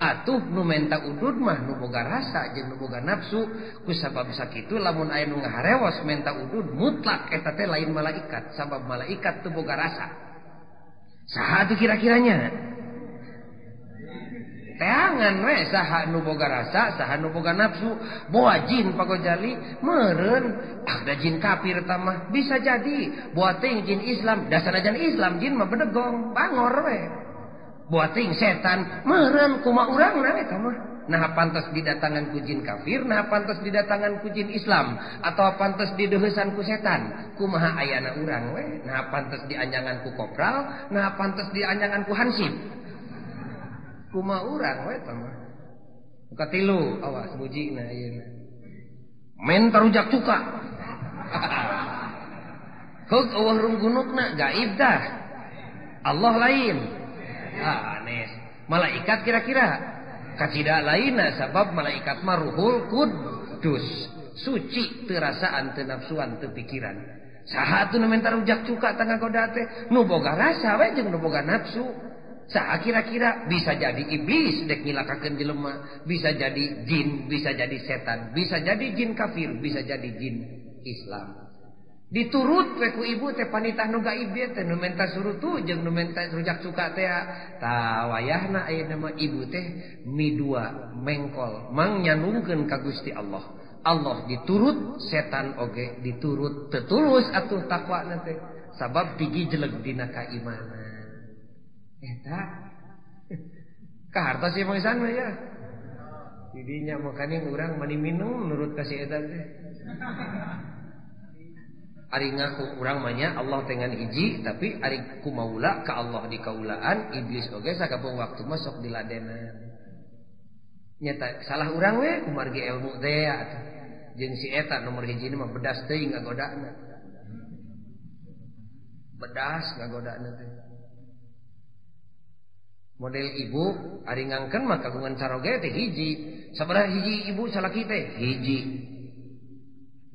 Atuh nu menta udud mah nu boga rasa jeung nu boga nafsu. Ku sabab sakitu lamun aya nu ngaharewas menta udud mutlak eta teh lain malaikat, sabab malaikat teu boga rasa. Saha atuh kira-kiranya? Teangan we saha nu boga rasa, saha nu boga nafsu. Boa jin pagojali meureun, ah da jin kafir eta mah bisa jadi. Boa teuing jin Islam, da sanajan Islam jin mah bedegong, bangor we. Boa teuing setan meureun kumaha urangna eta mah. Nah pantas didatangan ku jin kafir, nah pantas didatangan ku jin Islam, atau pantas dideuheusan ku setan. Kumaha ayana urang we? Nah pantas dianjangan ku kopral, nah pantas dianjangan ku hansip. Kumaha urang we eta mah. Katilu awas mujina ayeuna. Men tarujak cuka. Heug eueuh runggunukna gaib tah. Allah lain. Ah, anes. Malaikat kira-kira kacida lainna sabab malaikat mah ruhul kudus, suci teu rasaan, teu nafsuan, teu pikiran. Saha atuh nu menta rujak cuka tangga goda teh? Nu boga rasa we jeung nu boga nafsu. Saha kira-kira bisa jadi iblis dek nyilakakeun jelema, bisa jadi jin, bisa jadi setan, bisa jadi jin kafir, bisa jadi jin Islam. Diturut we ku ibu teh panitah nu gaib ieu teh nu menta surutu jeung nu menta rujak cuka teh. Tah wayahna ayeuna mah ibu teh midua mengkol mang nyanungkeun ka Gusti Allah. Allah diturut, setan oge diturut, teu tulus atuh takwana teh sabab digijeleg dina kaimanan. Eta kahartos sih pangisan mah ya. Didinya makanya urang mani minum nurut ka si eta teh. Ari ngaku urang mah nya Allah teh ngan hiji tapi ari kumaula ka Allah di kaulaan iblis oge sakapeung waktu mah sok diladenan. Nyata salah urang we kumargi ilmu teh atuh. Jeung si eta nomor hiji mah bedas teuing ngagodana. Bedas ngagodana teh. Model ibu ari ngangkeun mah kagungan caroge teh hiji. Sabaraha hiji ibu salaki teh? Hiji.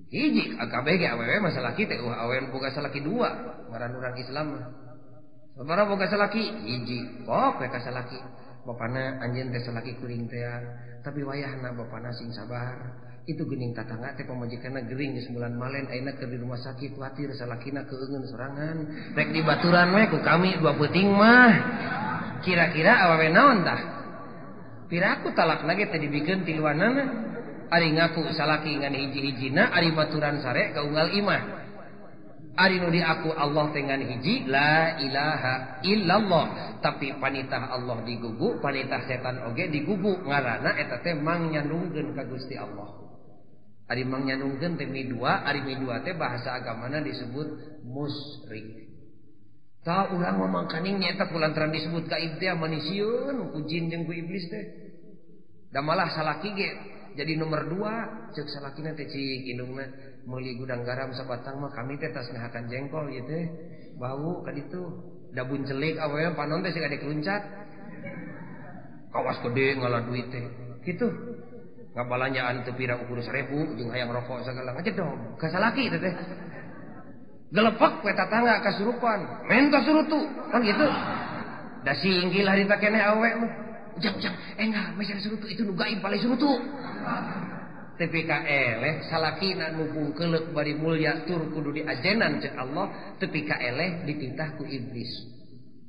Hiji kabeh ge awewe mah salaki teh awewe boga salaki dua ngaran urang Islam mah. Sabaraha boga salaki? Hiji. Pok we ka salaki. Bapana anjeun teh salaki kuring teh tapi wayahna bapana sing sabar. Itu geuning tatangga teh pamajikanna gering geus bulan malen ayeuna keur di rumah sakit kuatir salakina keungeun sorangan. Rek dibaturan we ku kami dua peuting mah. Kira-kira awewe naon tah? Piraku talakna ge teh dibikeun tiluanana. Ari ngaku salaki ngan hiji-hijina, ari baturan sare ka unggal imah. Ari nu diaku Allah teh ngan hiji, la ilaha illallah. Tapi panitah Allah digugu, panitah setan oge digugu. Ngaranna eta teh mangnyanungkeun ka Gusti Allah. Ari mangnyanungkeun teh midua, ari midua teh bahasa agamana disebut musyrik. Tah urang mah mangkaning nyaeta kulantaran disebut gaib teh manisieun ku jin jeung ku iblis teh. Da malah salaki ge jadi nomor 2 ceuk salakina teh cik indungna meuli gudang garam sabatang mah kami teh tas ngahakan jengkol ieu teh bau ka ditu da buncelik awewe panon teh siga dikeluncat. Kawas gede ngalah duit teh. Kitu. Ngabalanjaan teu pira ukur 1000 jeung hayang rokok sagala ngajedog ka salaki teh teh. Gelepek we tatangga kasurupan, menta surutu, kan gitu. Da singgil harita keneh awewe mah. Ujang-ujang, enggak, meser surutu itu nu gaib palai surutu. Tepi ka eleh salakina nu bungkeuleuk bari mulya tur kudu diajenan ceuk Allah, tepi ka eleh dititah ku iblis.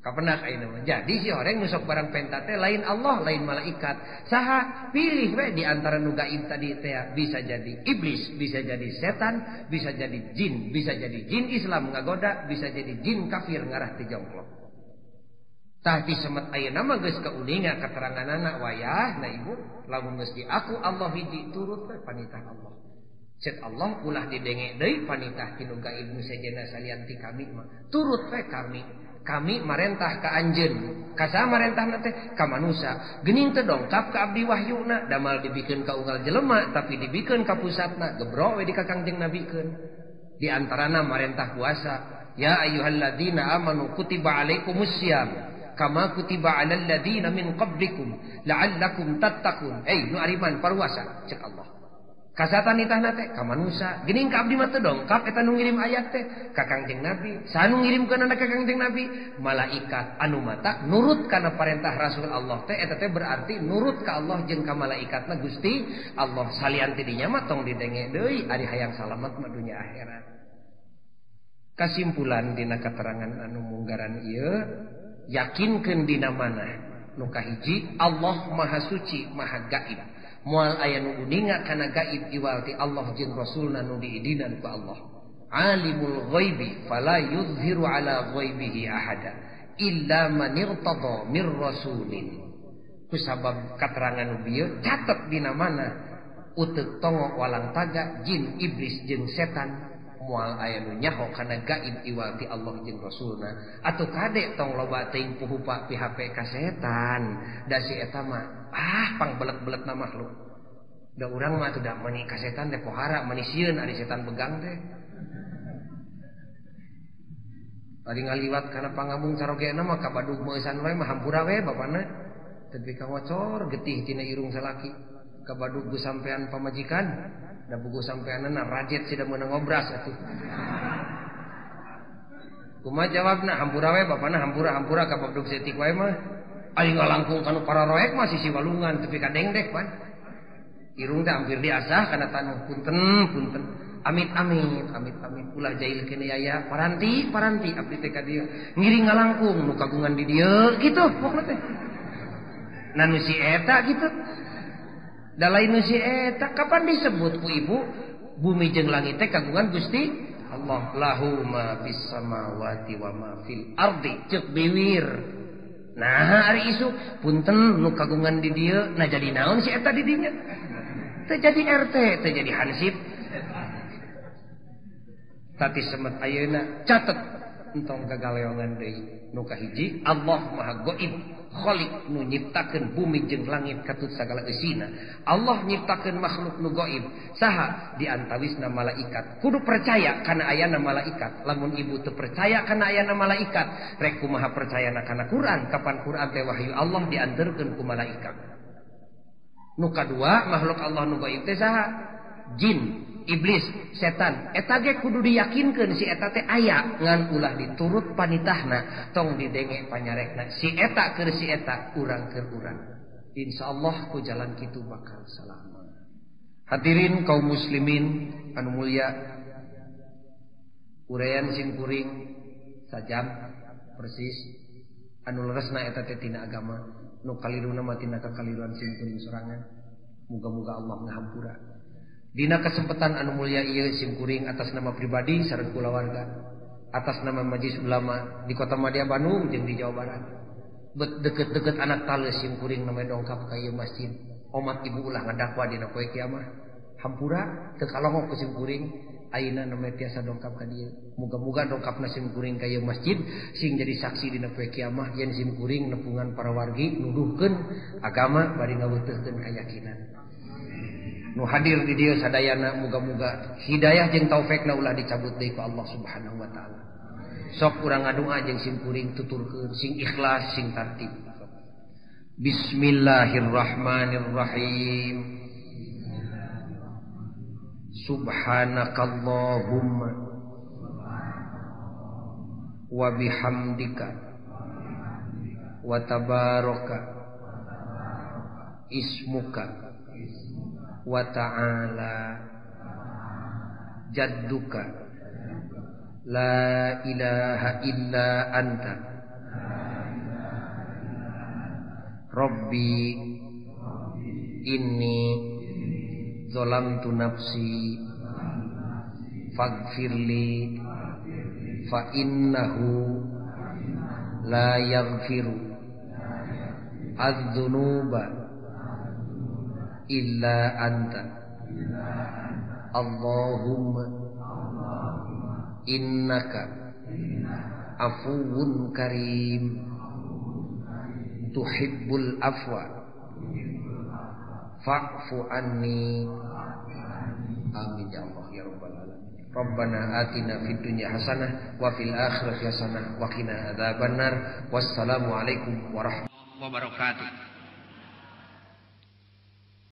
Kapenak ayeuna mah. Jadi si horeng nu sok barang penta teh lain Allah, lain malaikat. Saha pilih we di antara nu gaib tadi teh bisa jadi iblis, bisa jadi setan, bisa jadi jin, bisa jadi jin Islam ngagoda, bisa jadi jin kafir ngarah ti jongklok. Tah disemet ayeuna mah geus kauninga keteranganana wayahna ibu, lamun geus diaku Allah hiji turut we panitah Allah. Cet Allah ulah didenge deui panitah ti nu gaib nu sejenna salian ti kami mah. Turut we kami. Kami marentah ka anjeun. Ka saha marentahna teh? Ka manusa. Geuning teu dongkap ka abdi wahyuna, damal dibikeun ka unggal jelema tapi dibikeun ka pusatna, gebro we di ka Kangjeng Nabikeun. Di antarana marentah puasa, ya ayyuhalladzina amanu kutiba alaikumussyam kama kutiba alal ladzina min qablikum la'allakum tattaqun. Eh nu ariman paruasa cek Allah. Kasatan nitahna teh ka manusa. Geuning ka abdi mah teu dongkap eta nu ngirim ayat teh ka Kangjeng Nabi. Saha nu ngirimkeunana ka Kangjeng Nabi? Malaikat anu mata nurut kana parentah Rasul Allah teh eta teh berarti nurut ka Allah jeung ka malaikatna Gusti Allah. Salian ti dinya mah tong didenge deui ari hayang salamet mah dunya akhirat. Kasimpulan dina katerangan anu munggaran ieu yakinkeun dina mana nu kahiji Allah Maha Suci Maha Gaib. Moal aya nu uninga kana gaib iwal ti Allah jeung Rasulna nu diidinan ku Allah. Alimul ghaibi fala yudhiru ala ghaibihi ahada illa man irtada mir rasulin. Kusabab katerangan nu bieu catet dina mana uteuk tongo walang taga jin iblis jeung setan moal aya nu nyaho kana gaib iwal ti Allah jeung Rasulna. Atuh kade tong loba teuing puhupa PHP ka setan da si eta mah ah pangbelet-beletna makhluk. Da urang mah atuh da meuni ka setan teh pohara meuni sieun ari setan begang teh. Tadi ngaliwat kana pangabung carogena mah kabadug meusan we mah hampura we bapana. Tepi ka ngocor getih tina irung salaki. Kabadug sampean pamajikan. Da buku sampeanana rajet sida meunang ngobras atuh. Kumaha jawabna hampura we bapana hampura-hampura ka babdog setik wae mah. Aing ngalangkung kanu para roek mah sisi walungan tepi ka dengdek pan. Irung teh hampir diasah kana tanuh punten punten. Amit amit amit amit ulah jail kene yaya paranti paranti abdi teh ka dieu. Ngiring ngalangkung nu kagungan di dieu kitu pokna teh. Nah nu si eta kitu. Da lain nu si eta kapan disebut ku ibu bumi jeung langit teh kagungan Gusti Allah lahu ma fis samawati wa ma fil ardi ceuk biwir. Nah ari isuk punten nu kagungan di dieu nah jadi naon si eta di dinya? Teu jadi RT, teu jadi hansip. Tati semet ayeuna catet entong kagaleongan deui. Nu kahiji Allah Maha Gaib Khalik nu nyiptakeun bumi jeung langit katut sagala eusina. Allah nyiptakeun makhluk nu gaib. Saha di antawisna malaikat. Kudu percaya kana ayana malaikat. Lamun ibu teu percaya kana ayana malaikat, rek kumaha percayana kana Quran? Kapan Quran teh wahyu Allah dianterkeun ku malaikat. Nu kadua makhluk Allah nu gaib teh saha? Jin, iblis, setan. Eta ge kudu diyakinkeun si eta teh aya ngan ulah diturut panitahna, tong didenge panyarekna. Si eta keur si eta, urang keur urang. Insyaallah ku jalan kitu bakal selamat. Hadirin kaum muslimin anu mulia, uraian sim kuring sajam persis anu leresna eta teh tina agama, nu kaliruna mah tina kakaliruan sim kuring sorangan. Muga-muga Allah ngahampura. Dina kesempatan anu mulia ieu sim kuring atas nama pribadi sareng kulawarga, atas nama Majelis Ulama di Kota Madya Bandung jeung di Jawa Barat. Bet deket-deket anak tale sim kuring namanya dongkap ka ieu masjid. Omat ibu ulah ngadakwa dina poe kiamah. Hampura teu kalongok ku sim kuring, ayeuna namanya tiasa dongkap ka dieu. Muga-muga dongkapna sim kuring ka ieu masjid sing jadi saksi dina poe kiamah yen sim kuring nepungan para wargi nuduhkeun agama bari ngaweuteurkeun kayakinan. Nu hadir di dieu sadayana muga-muga hidayah jeung taufikna ulah dicabut deui ku Allah Subhanahu wa taala. Sok urang ngadua jeung sim kuring tuturkeun sing ikhlas sing tartib. Bismillahirrahmanirrahim. Subhanakallahumma wa bihamdika wa tabaraka ismuka wa ta'ala jadduka la ilaha illa anta rabbi inni zalamtu nafsi faghfirli fa innahu la yaghfiru adz-dzunuba illa anta. Allahumma innaka afuwun karim tuhibbul afwa fa'fu anni. Amin ya Allah ya rabbal alamin. Rabbana atina fid dunya hasanah wa fil akhirati hasanah wa qina adzabannar. Wassalamu alaikum warahmatullahi wabarakatuh.